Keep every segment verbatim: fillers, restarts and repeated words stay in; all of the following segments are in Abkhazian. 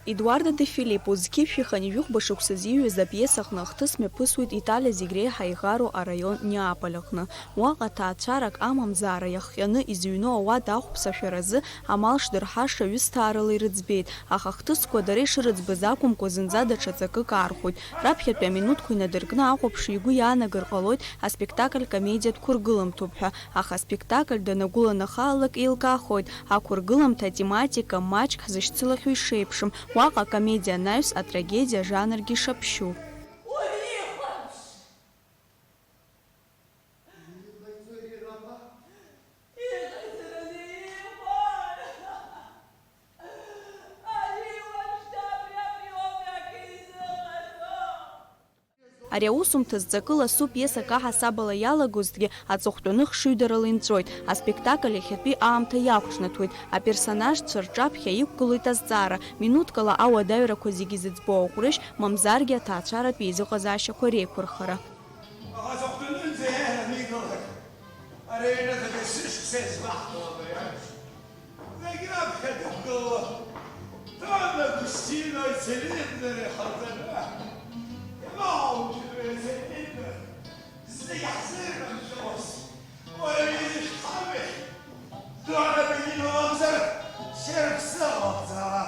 Едуардо де Филиппо зқьи жәшәи хынҩажәи жәохәба шықәса зиҩыз апиеса аҟны ахҭыс мҩаԥысуеит Италиа зегь реиҳа еиӷароу араион Неаполь аҟны. Уаҟа ҭаацәарак амамзаара иахҟьаны изыҩноу ауада ахәԥса ашәаразы амал шдырҳаша ҩысҭаарала ирыӡбеит, аха ахҭысқәа дара ишырыӡбаз акәымкәа зынӡа даҽа ҵакык аархәоит. Раԥхьатәи аминуҭқәа инадыркны ахәаԥшҩы игәы иаанагар ҟалоит аспектакль комедиатә қәыргыламҭоуп ҳәа, аха аспектакль данагәыланахалалак еилкаахоит, ақәыргыламҭа атематика маҷк ҳзышьцылахьоу ишеиԥшым, уаҟа акомедиа анаҩс атрагедиа ажанргьы ишаԥшьу. Ари аусумҭа зҵакы ласу пиесак аҳасабала иалагозҭгьы, аҵыхәтәаны хшыҩдарала инҵәоит. Аспектакль иахьатәи аамҭа иақәҿнаҭуеит. Аперсонажцәа рҿаԥхьа иқәгылоит азҵаара, минуҭкала ауадаҩрақәа зегьы зыӡбоу аҟәрышь, мамзаргьы аҭаацәаратә еизыҟазаашьақәа реиқәырхара. Аха аҵыхәтәанынӡа иааираны игылан. Ари аҩныҵҟа есышықәса избаҳгала абри амш. Зегь раԥхьа дықәгыло, Дон Агәсҭино ицилиндр ихаҵаны, имоуцәоуп ицилиндр, зегь ҳзеиқәыршәоз, уаҩы изышәҭами, Дон Агәсҭино мамзар, сара ԥсыхәа ҟабҵала.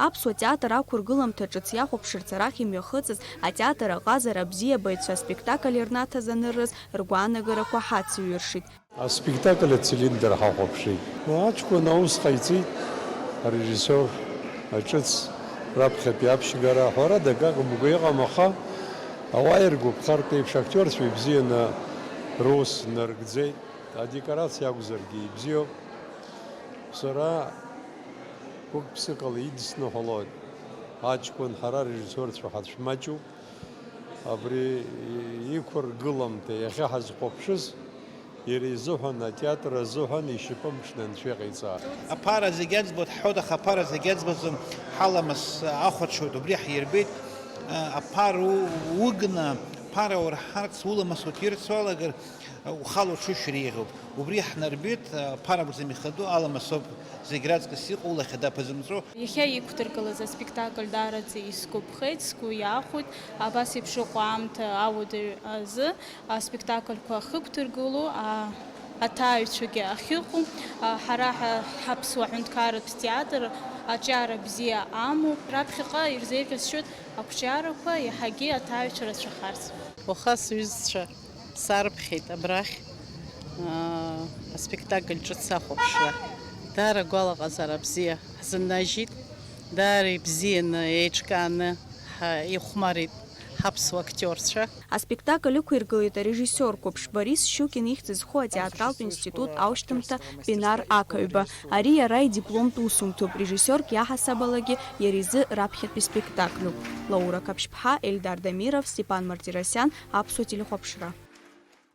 Аԥсуа театр ақәыргыламҭа ҿыц иахәаԥшырц арахь имҩахыҵыз атеатр аҟазара абзиабаҩцәа аспектакль ирнаҭаз аныррыз ргәаанагарақәа ҳацеиҩыршеит. Аспектакль ацилиндр ҳахәаԥшит. Аҷкәын аус ҟаиҵеит, арежиссиор, аҿыц раԥхьатәи аԥшьгара, ҳәарада, акакәымкәа иҟам, аха ауаа иргәаԥхартә еиԥш актиорцәа ибзианы рус нарыгӡеит, адекорациа акәзаргьы ибзиоуп. Сара гәык-ԥсыкала идысныҳәалоит, аҷкәын ҳара арежиссиорцәа ҳацәмаҷуп. Абри иқәыргыламҭа иахьа ҳазхәаԥшыз, иара изыҳәан, атеатр азыҳәан ишьапы мшны анцәа иҟаиҵа. Аԥара зегь аӡбоит ҳҳәоит, аха аԥара зегь аӡбаӡом, ҳаламыс ахәаҽуеит, убри ҳирбеит. Аԥара у-, угны, аԥара урҳарц, уламыс уҭирц уалагар, ухала уҽушьыр еиӷьуп. Убри ҳнарбеит, аԥара акәӡам ихадоу, аламыс ауп зегь раҵкыс иҟоу, лахьада ԥазымҵәо. Иахьа иқәдыргылаз аспектакль даараӡа исгәаԥхеит, сгәы иахәоит. Абас еиԥш ыҟоу аамҭа ауадаҩ азы аспектакльқәа ахьықәдыргылоу, а-, аҭааҩцәагьы ахьыҟоу, а, ҳара ҳа-, ҳаԥсуа ҳәынҭқарратә театр аҿиара бзиа амоуп. Раԥхьаҟа ирзеиӷьасшьоит ақәҿиарақәа иаҳагьы аҭааҩцәа рацәахарц. Уаха сҩызцәа сарԥхьеит абрахь, аа, аспектакль ҿыц ахәаԥшра. Даара агәалаҟазаара бзиа ҳзыннажьит, даара ибзианы, еиҿкааны ҳа-, ихәмарит ҳаԥсуа актиорцәа. Аспектакль ықәиргылеит арежиссиор қәыԥш Борис Щукин ихьӡ зху атеатралтә институт аушьҭымҭа Пинар Ақаҩба. Ари иара идипломтә усумҭоуп, режиссиорк иаҳасабалагьы иара изы раԥхьатәи спектакльуп. Лаура Қаԥшьԥҳа, Ельдар Дамиров, Степан Мартиросиан, Аԥсуа телехәаԥшра.